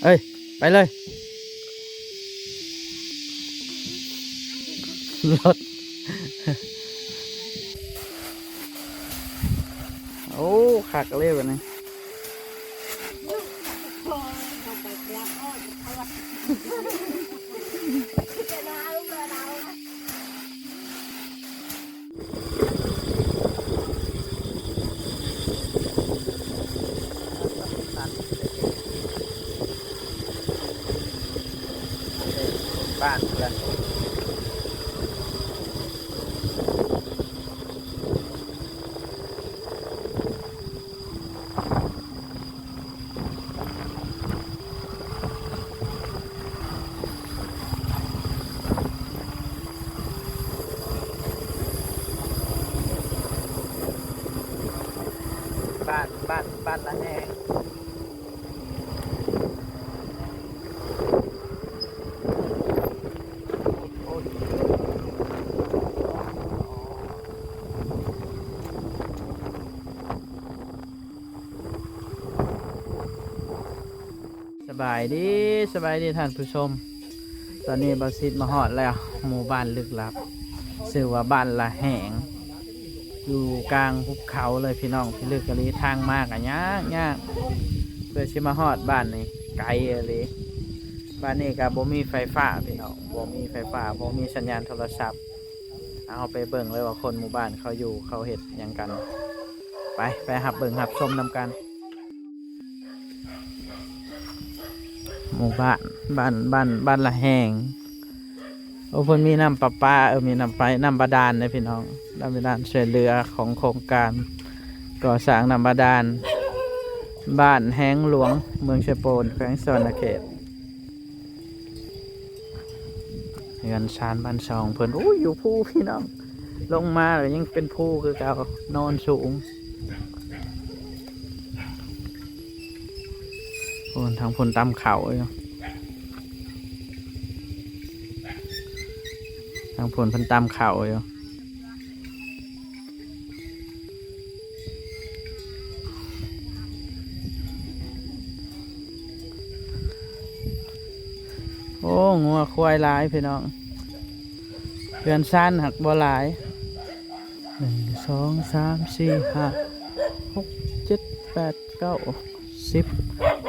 ເອີຍ ໄປເລີຍ ລົດ ໂອ້ ຄັກເລີຍບັດນີ້. ບ້ານເພິ່ນ ບ້ານ ບ້ານ ບ້ານລະແຫງ. ສະບາຍດີ ສະບາຍດີທ່ານຜູ້ຊົມ. ຕອນນີ້ບ່າວສິດມາຮອດແລ້ວ ໝູ່ບ້ານລຶກລັບ ຊື່ວ່າບ້ານລະແຫງ ຢູ່ກາງຫຸບເຂົາເລີຍພີ່ນ້ອງ ພິລຶກອີ່ຫຼີ. ທາງມາກໍຍາກໆ ເພື່ອຊິມາຮອດບ້ານນີ້ ໄກອີ່ຫຼີ. ບ້ານນີ້ກໍບໍ່ມີໄຟຟ້າພີ່ນ້ອງ ບໍ່ມີໄຟຟ້າ ບໍ່ມີສັນຍານໂທລະສັບ. ເຮົາໄປເບິ່ງເລີຍວ່າຄົນໝູ່ບ້ານເຂົາຢູ່ ເຂົາເຮັດຫຍັງກັນ. ໄປ ໄປຮັບເບິ່ງຮັບຊົມນຳກັນ. ໝູ່ບ້ານ ບ້ານ ບ້ານ ບ້ານລະແຫງ. ໂອ້ ເພິ່ນມີນ້ຳປະປາ ເອີ ມີນ້ຳໄຟ ນ້ຳບາດານເດ້ພີ່ນ້ອງ. ນ້ຳບາດານຊ່ວຍເຫຼືອຂອງໂຄງການກໍ່ສ້າງນ້ຳບາດານ ບ້ານແຫງຫຼວງ ເມືອງເຊໂປນ ແຂວງສະຫວັນນະເຂດ. ເຮືອນຊານບ້ານຊ່ອງເພິ່ນ ໂອ້ຍ ຢູ່ພູພີ່ນ້ອງ ລົງມາແລ້ວຍັງເປັນພູຄືເກົ່າ ໂນນສູງ. ໂອ້ ທາງພຸ້ນຕຳເຂົ້າຢູ່ ທາງພຸ້ນເພິ່ນຕຳເຂົ້າຢູ່. ໂອ້ ງົວຄວາຍຫຼາຍພີ່ນ້ອງ ເຮືອນຊານຫາກບໍ່ຫຼາຍ. ໜຶ່ງ ສອງ ສາມ ສີ່ ຫ້າ ຫົກ ເຈັດ ແປດ ເກົ້າ ສິບ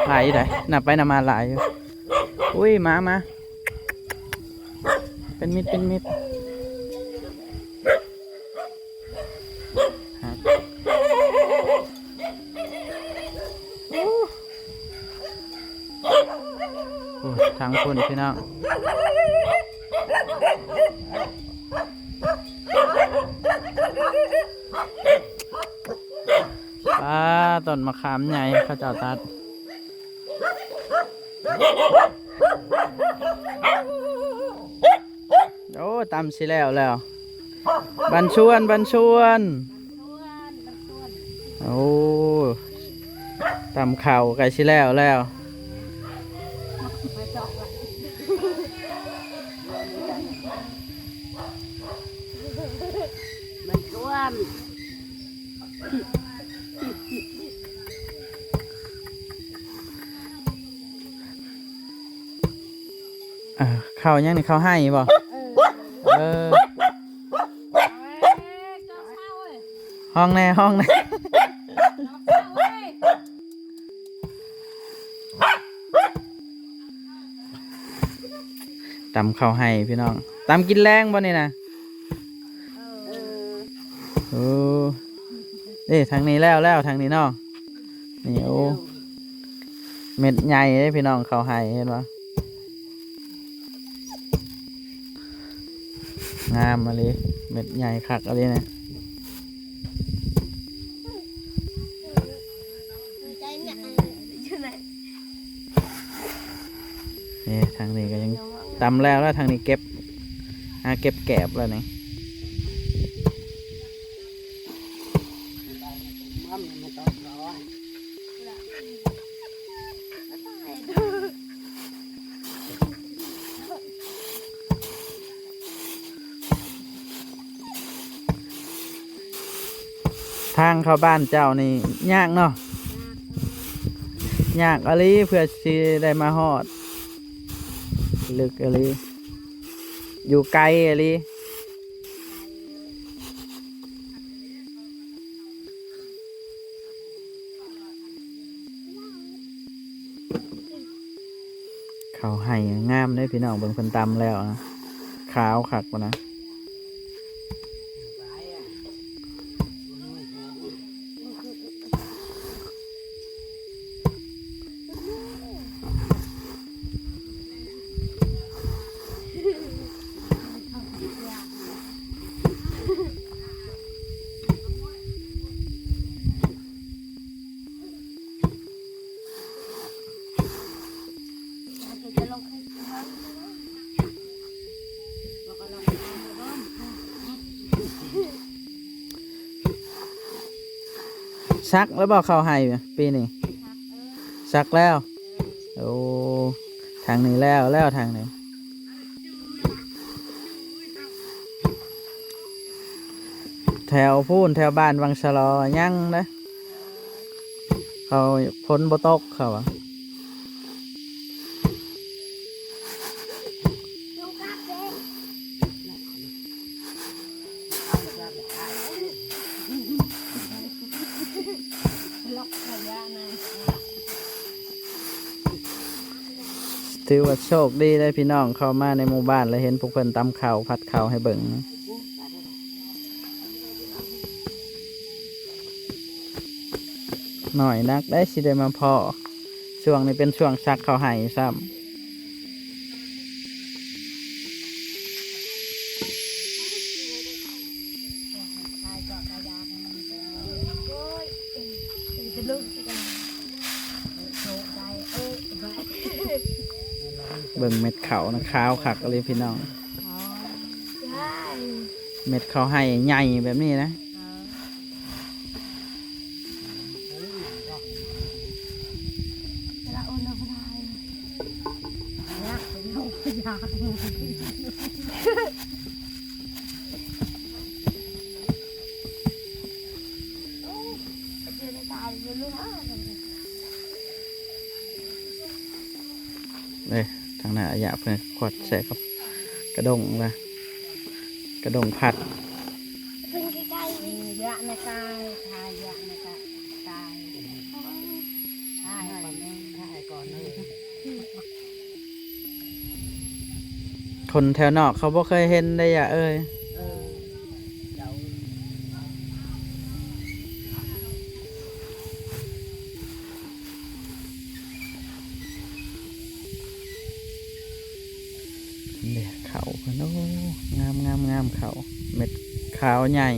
ຫຼາຍຢູ່ໃດ໋ ນັບໄປນັບມາຫຼາຍຢູ່. ອຸ້ຍ ໝາ ໝາ ເປັນມິດ ເປັນມິດ. ໂອ້ ທາງພຸ້ນພີ່ນ້ອງ ປາ ຕົ້ນມະຂາມໃຫຍ່ເຂົາເຈົ້າຕັດ. ໂອ້ ຕຳຊິແລ້ວແລ້ວ ບັນຊວນ ບັນຊວນ. ໂອ້ ຕຳເຂົ້າໃກ້ຊິແລ້ວແລ້ວ. ເອີ ເຂົ້າຫຍັງນີ້ ເຂົ້າໄຮ່ບໍ່? ເອີ ເອີ ຮ້ອງແດ່ ຮ້ອງແດ່. ຕຳເຂົ້າໄຮ່ພີ່ນ້ອງ ຕຳກິນແລງບໍ່ນີ້ນະ? ເອີ ເອີ ເດ້ ທາງນີ້ແລ້ວ ແລ້ວທາງນີ້ເນາະ ນີ້ ໂອ້ ເມັດໃຫຍ່ເດ້ພີ່ນ້ອງ ເຂົ້າໄຮ່ເຫັນບໍ່? ງາມອີ່ຫຼີ ເມັດໃຫຍ່ຄັກອີ່ຫຼີນະ. ນີ້ ທາງນີ້ກໍຍັງຕຳແລ້ວ ແລ້ວທາງນີ້ເກັບ ຫາເກັບແກບແລ້ວນີ້. ທາງເຂົ້າບ້ານເຈົ້ານີ້ຍາກເນາະ? ຍາກອີ່ຫຼີເພື່ອຊິໄດ້ມາຮອດ ເລິກອີ່ຫຼີ ຢູ່ໄກອີ່ຫຼີ. ເຂົ້າໄຮ່ງາມເດ້ພີ່ນ້ອງ ເບິ່ງເພິ່ນຕຳແລ້ວນະ ຂາວຄັກພຸ້ນນະ. ສັກແລ້ວບໍ່ເຂົ້າໄຮ່ປີນີ້? ສັກແລ້ວ. ໂອ້ ທາງນີ້ແລ້ວ ແລ້ວທາງນີ້ ແຖວພຸ້ນ ແຖວບ້ານວັງສະຫຼໍຍັງເດ້ ເຂົາຝົນບໍ່ຕົກເຂົາວ່າ. ຖືວ່າໂຊກດີເດ້ພີ່ນ້ອງ ເຂົ້າມາໃນໝູ່ບ້ານ ແລ້ວເຫັນພວກເພິ່ນຕຳເຂົ້າ ຜັດເຂົ້າໃຫ້ເບິ່ງ. ໜ້ອຍນັກໄດ໋ຊິໄດ້ມາພໍ້ ຊ່ວງນີ້ເປັນຊ່ວງສັກເຂົ້າໄຮ່ຊ້ຳ. ເບິ່ງເມັດເຂົ້ານະ ຂາວຄັກອີ່ຫຼີພີ່ນ້ອງ ເມັດເຂົ້າໄຮ່ໃຫຍ່ແບບນີ້ນະ. ເອີ ທາງໜ້າອາຍະເພິ່ນຂວດໃສ່ກັບກະດົງລະ ກະດົງພັດ. ເພິ່ນໃກ້ໆນີ້ ຍະນະກາຍ ທາຍະນະກາຍ ກາຍ ທາຍກ່ອນເດີ ທາຍກ່ອນເດີ. ຄົນແຖວນອກເຂົາບໍ່ເຄີຍເຫັນເດ້ ຍະເອີຍ. ເອີ ເຈົ້າ ເດ້ ເຂົ້າເພິ່ນ ໂອ້ ງາມໆໆ ເຂົ້າ ເມັດຂາວໃຫຍ່.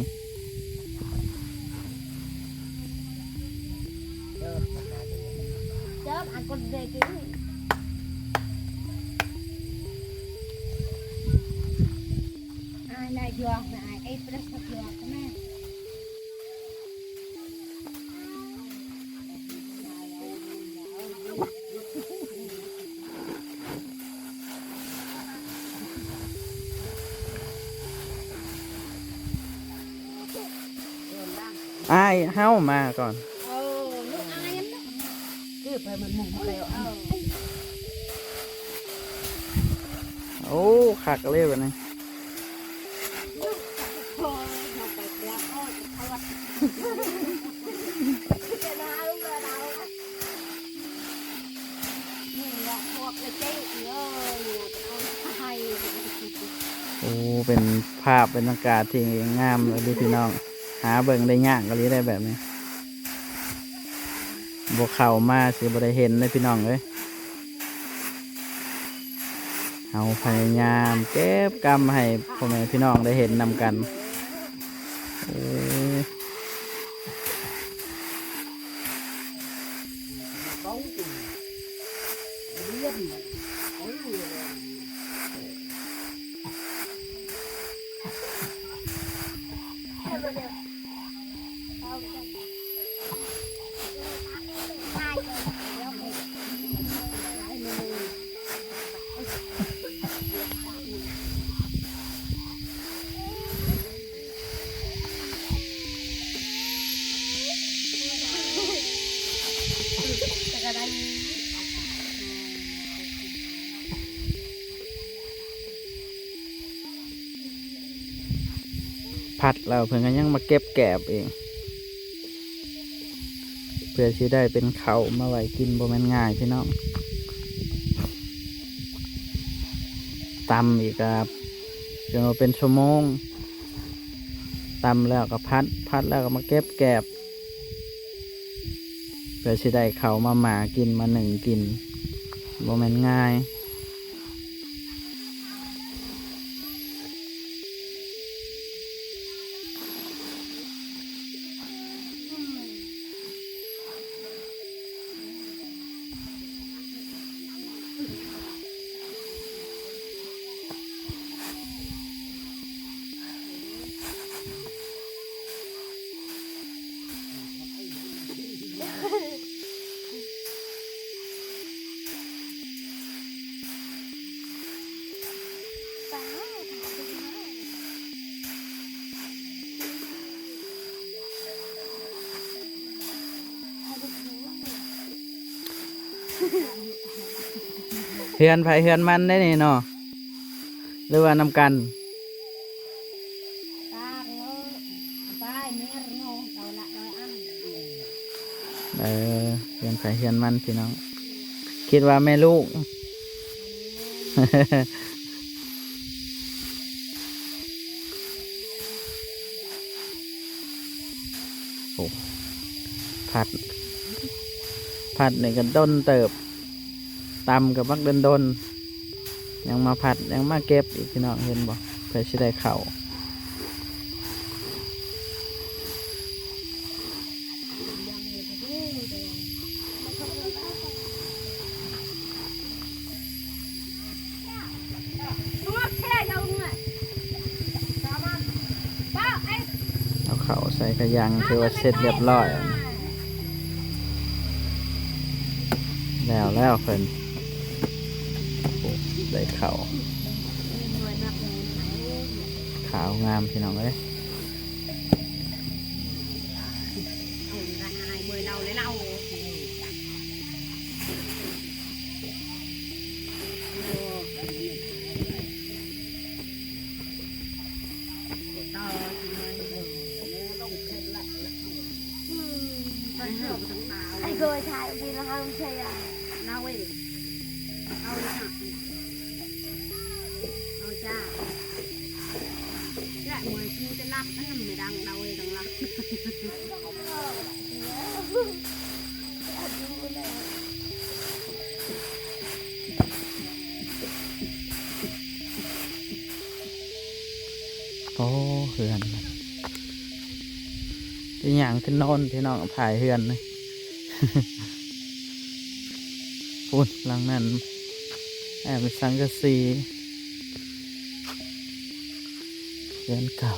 ອ້າຍເຮົາມາກ່ອນ. ເອີ ລູກອ້າຍຫັ້ນເນາະ ຄືໄປມັນໝຸ່ງແລ້ວ. ໂອ້ ຄັກເລີຍບັດນີ້. ໂອ້ ເປັນພາບບັນຍາກາດທີ່ງາມເລີຍພີ່ນ້ອງ ຫາເບິ່ງໄດ້ຍາກອີ່ຫຼີໄດ໋ແບບນີ້ ບໍ່ເຂົ້າມາຊິບໍ່ໄດ້ເຫັນເດ້ພີ່ນ້ອງເອີຍ. ເຮົາພະຍາຍາມເກັບກຳໃຫ້ພໍ່ແມ່ພີ່ນ້ອງໄດ້ເຫັນນຳກັນ. ໂອ້ ແຕ່ກະໄດ້ ພັດແລ້ວເພິ່ນກໍຍັງມາເກັບແກບອີກ ເພື່ອຊິໄດ້ເປັນເຂົ້າມາໄວ້ກິນ ບໍ່ແມ່ນງ່າຍພີ່ນ້ອງ. ຕຳອີກກໍຈົນວ່າເປັນຊົ່ວໂມງ ຕຳແລ້ວກໍພັດ ພັດແລ້ວກໍມາເກັບແກບ ເພື່ອຊິໄດ້ເຂົ້າມາໝ່າກິນ ມາໜຶ້ງກິນ ບໍ່ແມ່ນງ່າຍ. ເຮືອນໃຜເຮືອນມັນໄດ໋ນີ້ເນາະ ຫຼືວ່ານຳກັນ? ເອີ ເຮືອນໃຜເຮືອນມັນພີ່ນ້ອງ ຄິດວ່າແມ່ລູກ. ໂອ້ ພັດ ພັດນີ້ກໍດົນເຕີບ ຕຳກໍບັກດົນໆ ຍັງມາພັດ ຍັງມາເກັບອີກ ພີ່ນ້ອງເຫັນບໍ່? ເພື່ອຊິໄດ້ເຂົ້າ. ເອົາເຂົ້າໃສ່ກະຍັງ ຖືວ່າເສັດຮຽບຮ້ອຍ ແລ້ວ ແລ້ວເພິ່ນ ໂອ້ ໄດ້ເຂົ້າ ຂາວງາມ ພີ່ນ້ອງເອີຍ. ໂອ້ ເຮືອນ ອີຫຍັງຄືນອນ ພີ່ນ້ອງ ພາຍເຮືອນນີ້. ພຸ້ນ ຫຼັງນັ້ນ ແອບສັງກະສີ ເຮືອນເກົ່າ.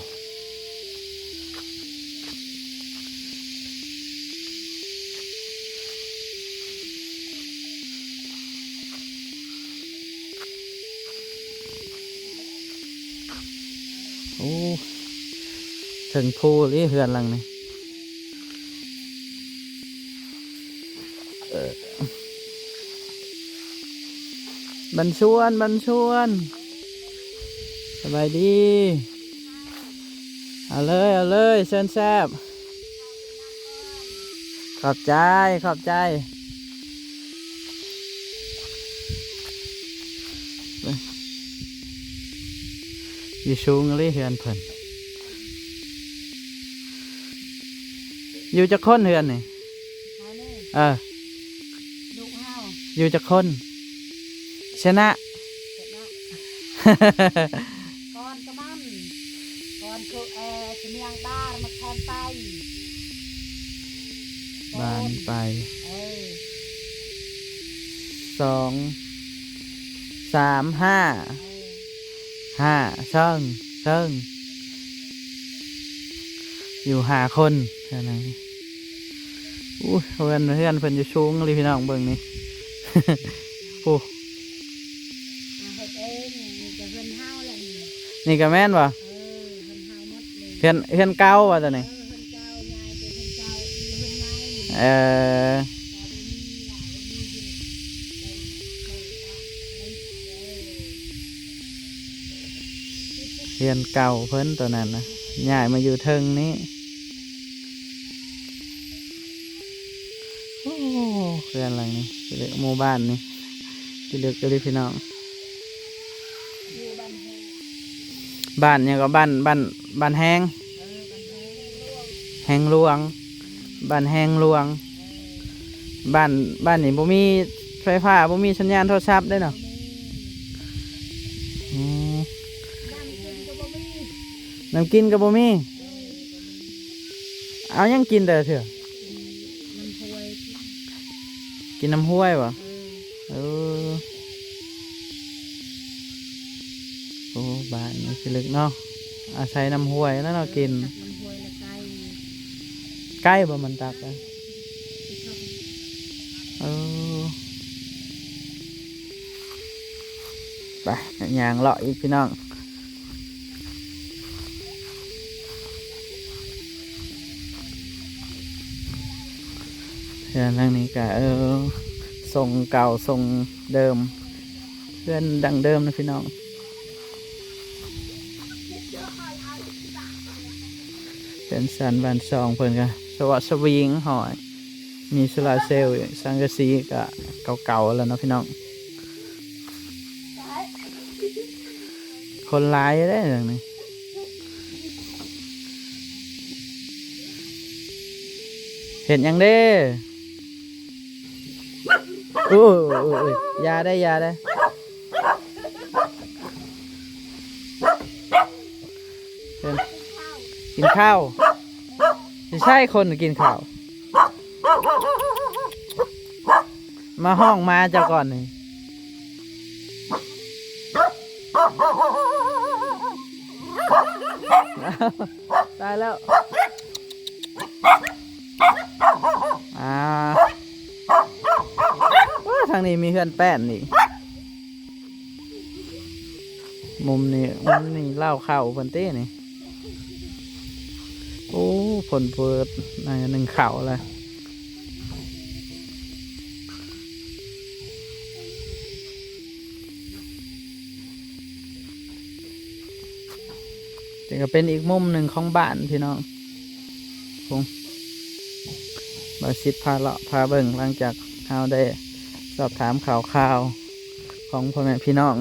ໂອ້ ເທິງພູເລີຍເຮືອນຫຼັງນີ້. ເອີ ບັນຊວນ ບັນຊວນ ສະບາຍດີ. ເອົາເລີຍ ເອົາເລີຍ ເຊີນແຊບ. ຂອບໃຈ ຂອບໃຈ. ຢູ່ສູງອີ່ຫຼີເຮືອນເພິ່ນ. ຢູ່ຈັກຄົນເຮືອນນີ້? ເຮົານີ້ ເອີ ລູກເຮົາ ຢູ່ຈັກຄົນ? ຊະນະ ຊະນະ ກ່ອນກະມັນ ກ່ອນຄື ເອີ ສະມຽງດາ ມາແຄນໄປ ບ້ານໄປ ເອີ ສອງ ສາມ ຫ້າ ເອີ ຫ້າ ເຊິ່ງ ເຊິ່ງ ຢູ່ຫ້າຄົນເທົ່ານັ້ນ. ອູ້ຍ ເຮືອນ ເຮືອນເພິ່ນຢູ່ສູງອີ່ຫຼີພີ່ນ້ອງ ເບິ່ງນີ້ ໂອ້ ເຮັດເອງ ນີ້ກະເຮືອນເຮົາແຫຼະນີ້ ນີ້ກະແມ່ນບໍ່? ເອີ ເຮືອນເຮົາໝົດເລີຍ ເຮືອນ ເຮືອນເກົ່າບໍ່ໂຕນີ້? ເອີ ເຮືອນເກົ່າ ຍ້າຍໄປເຮືອນເກົ່າ ຢູ່ເຮືອນໃໝ່ ເອີ ເຮືອນເກົ່າເພິ່ນໂຕນັ້ນນະ. ຍ້າຍມາຢູ່ເທິງນີ້. ໂອ້ ເຮືອນຫຼັງນີ້ ຊິເລິກ ໝູ່ບ້ານນີ້ຊິເລິກອີ່ຫຼີພີ່ນ້ອງ. ບ້ານຫຍັງກໍ ບ້ານ ບ້ານ ບ້ານແຮງ ແຮງຫຼວງ ບ້ານແຮງຫຼວງ. ບ້ານ ບ້ານນີ້ບໍ່ມີໄຟຟ້າ ບໍ່ມີສັນຍານໂທລະສັບເດ້ເນາະ. ອືມ ນ້ຳກິນກໍບໍ່ມີ. ເອົາຫຍັງກິນແຕ່ລະເທື່ອ? ກິນນ້ຳຫ້ວຍ ກິນນ້ຳຫ້ວຍບໍ່? ເອີ ເອີ ໂອ້ ບ້ານນີ້ຄືເລິກເນາະ ອາໄສນ້ຳຫ້ວຍແລ້ວເນາະກິນ. ຕັກນ້ຳຫ້ວຍແລ້ວໄກ່ ໄກ່ບໍ່ມັນຕັກອະ? ເອີ ໄປ ຍ່າງເລາະອີກພີ່ນ້ອງ. ເຮືອນຫຼັງນີ້ກະ ເອີ ຊົງເກົ່າຊົງເດີມ ເຮືອນດັ້ງເດີມນະພີ່ນ້ອງ. ເຮືອນຊານບ້ານຊ່ອງເພິ່ນກະສະຫວາດສະຫວີງ ຫ້ອຍ ມີໂຊລາເຊວ ສັງກະສີກະເກົ່າໆແລ້ວເນາະພີ່ນ້ອງ. ຄົນຫຼາຍເດ້ນີ້ ເຮັດຫຍັງເດ້? ໂອ້ຍ ໂອ້ຍ ໂອ້ຍ ຢ່າໄດ້ ຢ່າໄດ້. ເພິ່ນກິນຂ້າວ ຊິໃຊ້ຄົນກິນຂ້າວ ມາຮ້ອງໝາເຈົ້າກ່ອນນີ້. ຕາຍແລ້ວ ອ່າ ໂອ້ ທາງນີ້ມີເຮືອນແປ້ນອີກ. ມຸມນີ້ ມຸມນີ້ເລົ້າເຂົ້າເພິ່ນຕິນີ້. ໂອ້ ເພິ່ນເປີດໜຶ້ງເຂົ້າແລ້ວ. ນີ້ກໍເປັນອີກມຸມໜຶ່ງຂອງບ້ານພີ່ນ້ອງ. ຄົງ ບ່າວສິດພາເລາະພາເບິ່ງ ຫຼັງຈາກເຮົາໄດ້ສອບຖາມຂ່າວຄາວຂອງພໍ່ແມ່ພີ່ນ້ອງ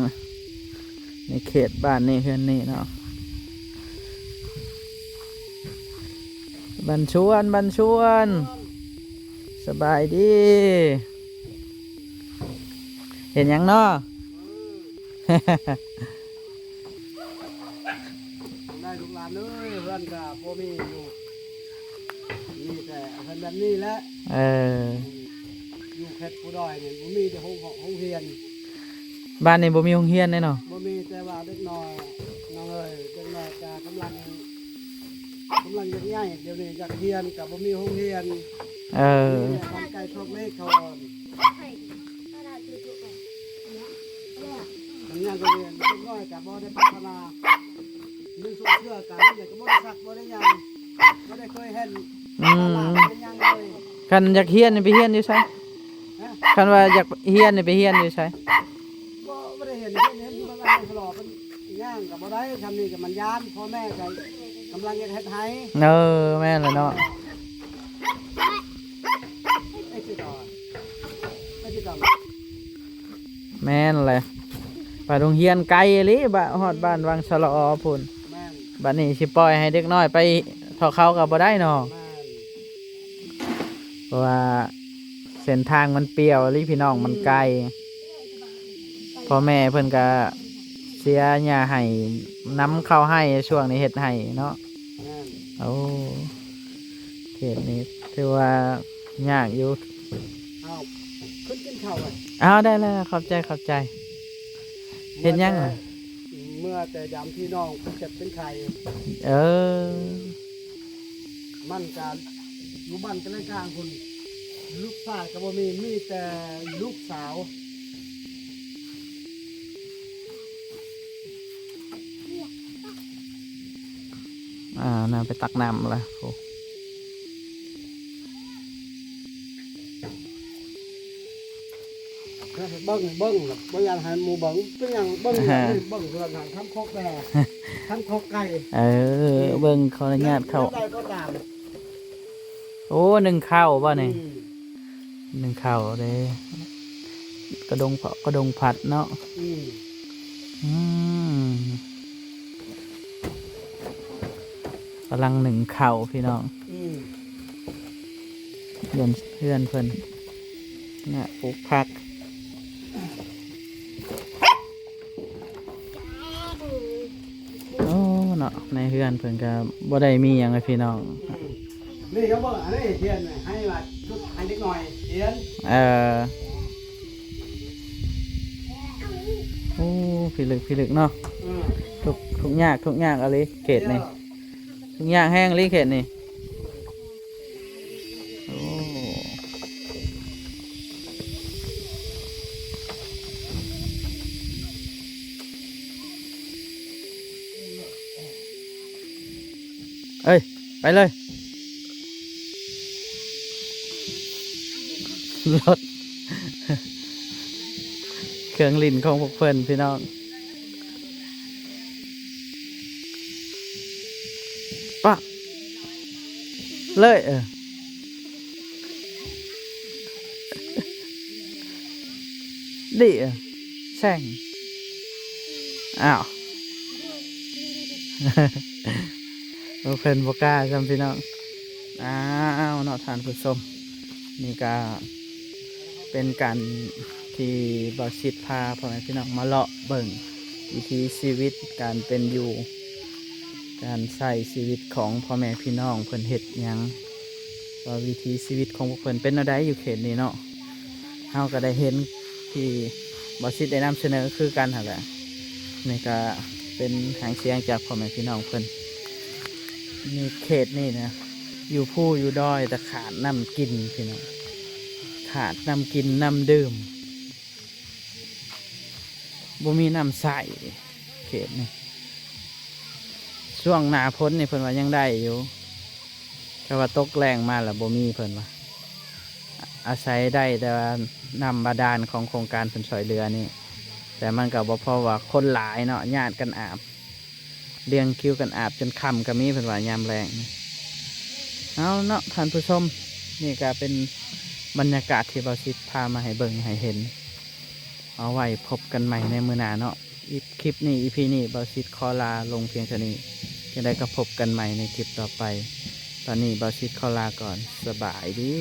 ໃນເຂດບ້ານນີ້ເຮືອນນີ້ເນາະ. ບັນຊວນ ບັນຊວນ ສະບາຍດີ. ເຮັດຫຍັງເນາະ? ໄດ້ລູກຫຼານເອີຍ ເຮືອນກະບໍ່ມີຢູ່ ມີແຕ່ເຮືອນແບບນີ້ແຫຼະ. ເອີ ຢູ່ເຂດພູດອຍນີ້ບໍ່ມີແຕ່ໂຮງ ໂຮງຮຽນ. ບ້ານນີ້ບໍ່ມີໂຮງຮຽນເດ້ເນາະ? ບໍ່ມີ ແຕ່ວ່າເດັກນ້ອຍ ນ້ອງເອີຍ ເດັກນ້ອຍກະກຳລັງ ກຳລັງຢາກໃຫຍ່ ດຽວນີ້ຢາກຮຽນກະບໍ່ມີໂຮງຮຽນ. ເອີ ມີແຕ່ທາງໄກຊອກເລກເຂົາ ມັນຍັງກໍຮຽນ ເດັກນ້ອຍກໍບໍ່ໄດ້ພັດທະນາ ໜຶ່ງສົງເທື່ອກັນ ແລ້ວກໍບໍ່ໄດ້ຊັກ ບໍ່ໄດ້ຫຍັງ ບໍ່ໄດ້ເຄີຍເຫັນ ອືມ ຕະຫຼາດ ບໍ່ໄດ້ຫຍັງເລີຍ. ຄັນຢາກຮຽນນີ້ໄປຮຽນຢູ່ໃສ? ຮະ? ຄັນວ່າຢາກຮຽນນີ້ໄປຮຽນຢູ່ໃສ? ບໍ່ ບໍ່ໄດ້ຮຽນ ຮຽນ ຮຽນຢູ່ບ້ານຊະລໍ ເພິ່ນຍ່າງກໍບໍ່ໄດ້ ຊ່ຳນີ້ກໍມັນຢ້ານ ພໍ່ແມ່ກໍກຳລັງເຮັດ ເຮັດໄຮ່. ເອີ ແມ່ນແຫຼະເນາະ. ແມ່ນແຫຼະ ໄປໂຮງຮຽນໄກອີ່ຫຼີ ບາດຮອດບ້ານວັງສະຫຼໍພຸ້ນ. ແມ່ນ ບັດນີ້ຊິປ່ອຍໃຫ້ເດັກນ້ອຍໄປເທົ່າເຂົາກໍບໍ່ໄດ້ເນາະ. ແມ່ນ ເພາະວ່າເສັ້ນທາງມັນປ່ຽວອີ່ຫຼີພີ່ນ້ອງ ມັນໄກ. ອືມ ພໍ່ແມ່ເພິ່ນກໍເສຍຫຍ້າໄຮ່ ນຳເຂົ້າໄຮ່ ຊ່ວງນີ້ເຮັດໄຮ່ເນາະ. ແມ່ນ ໂອ້ ເຂດນີ້ຖືວ່າຍາກຢູ່. ເອົາ ຂຶ້ນກິນເຂົ້າ ເອົາ ໄດ້ແລ້ວ ຂອບໃຈ ຂອບໃຈ. ເຮັດຫຍັງ? ເມື່ອແຕ່ ເມື່ອແຕ່ຢາມພີ່ນ້ອງເຈັບເປັນໄຂ້. ເອີ ມັນກະຢູ່ບ້ານກະໄລກາງພຸ້ນ ລູກຊາຍກະບໍ່ມີ ມີແຕ່ລູກສາວ. ອ່າ ນາໄປຕັກນ້ຳລະ ໂອ້. ເບິ່ງ ເບິ່ງ ບໍ່ຢາກໃຫ້ໝູ່ເບິ່ງ ເປັນຫຍັງເບິ່ງ ອ່າຮະ ເບິ່ງເທື່ອນັ້ນທຳຄອກແດ່ ທຳຄອກໄກ່ ເອີ ເອີ ເບິ່ງ ຂໍອະນຸຍາດເຂົ້າ ແນວໃດກໍຕາມ ໂອ້ ໜຶ້ງເຂົ້າບໍ່ນີ້? ອືມ ໜຶ້ງເຂົ້າເດ້ ກະດົງເພາະ ກະດົງພັດເນາະ ອືມ ອືມ ກຳລັງໜຶ້ງເຂົ້າພີ່ນ້ອງ ອືມ ເຮືອນ ເຮືອນເພິ່ນນະ ປູກຜັກ ໂອ້ ເນາະ ໃນເຮືອນເພິ່ນກະບໍ່ໄດ້ມີຫຍັງເລີຍພີ່ນ້ອງ ອືມ ນີ້ກໍບໍ່ ອັນນີ້ຮຽນໃຫ້ວ່າ ໃຫ້ເດັກນ້ອຍຮຽນ ເອີ ໂອ້ ພິລຶກ ພິລຶກເນາະ ອືມ ທຸກ ທຸກຍາກ ທຸກຍາກອີ່ຫຼີເຂດນີ້ ເອີ ທຸກຍາກແຮງອີ່ຫຼີເຂດນີ້ ໂອ້ ເອີຍ ໄປເລີຍ ລົດ ເຄື່ອງຫຼິ້ນຂອງພວກເພິ່ນພີ່ນ້ອງ ປະ ເລີຍ ເອີ ດີ ເອີ ແຊງ ອ້າວ ໂອ້ ເພິ່ນບໍ່ກ້າຊ້ຳພີ່ນ້ອງ ອ້າວ ເນາະທ່ານຜູ້ຊົມ ນີ້ກະເປັນການທີ່ບ່າວສິດພາພໍ່ແມ່ພີ່ນ້ອງມາເລາະເບິ່ງວິຖີຊີວິດການເປັນຢູ່ ການໃຊ້ຊີວິດຂອງພໍ່ແມ່ພີ່ນ້ອງເພິ່ນເຮັດຫຍັງ ວ່າວິຖີຊີວິດຂອງພວກເພິ່ນເປັນແນວໃດຢູ່ເຂດນີ້ເນາະ ເຮົາກໍໄດ້ເຫັນທີ່ບ່າວສິດໄດ້ນຳສະເໜີຄືກັນຫັ້ນແຫຼະ ນີ້ກໍເປັນຫາງສຽງຈາກພໍ່ແມ່ພີ່ນ້ອງເພິ່ນ ນີ້ເຂດນີ້ນະ ຢູ່ພູຢູ່ດອຍ ແຕ່ຂາດນ້ຳກິນພີ່ນ້ອງ ຂາດນ້ຳກິນນ້ຳດື່ມ ບໍ່ມີນ້ຳໃຊ້ເຂດນີ້ ຊ່ວງໜ້າຝົນນີ້ເພິ່ນວ່າຍັງໄດ້ຢູ່ ແຕ່ວ່າຕົກແລ້ງມາແລ້ວບໍ່ມີເພິ່ນວ່າ ອາໄສໄດ້ແຕ່ວ່ານ້ຳບາດານຂອງໂຄງການເພິ່ນຊ່ວຍເຫຼືອນີ້ ແຕ່ມັນກໍບໍ່ພໍ ວ່າຄົນຫຼາຍເນາະ ຍາດກັນອາບ ລຽງຄິວກັນອາບຈົນຄ່ຳກໍມີ ເພິ່ນວ່າຍາມແລ້ງ ເອົາເນາະທ່ານຜູ້ຊົມ ນີ້ກໍເປັນບັນຍາກາດທີ່ບ່າວສິດພາມາໃຫ້ເບິ່ງໃຫ້ເຫັນ ເອົາໄວ້ພົບກັນໃໝ່ໃນມື້ໜ້າເນາະ ອີ ຄລິບນີ້ ອີພີນີ້ ບ່າວສິດຂໍລາລົງພຽງເທົ່ານີ້ ຈັ່ງໃດກໍພົບກັນໃໝ່ໃນຄລິບຕໍ່ໄປ ຕອນນີ້ບ່າວສິດຂໍລາກ່ອນ ສະບາຍດີ.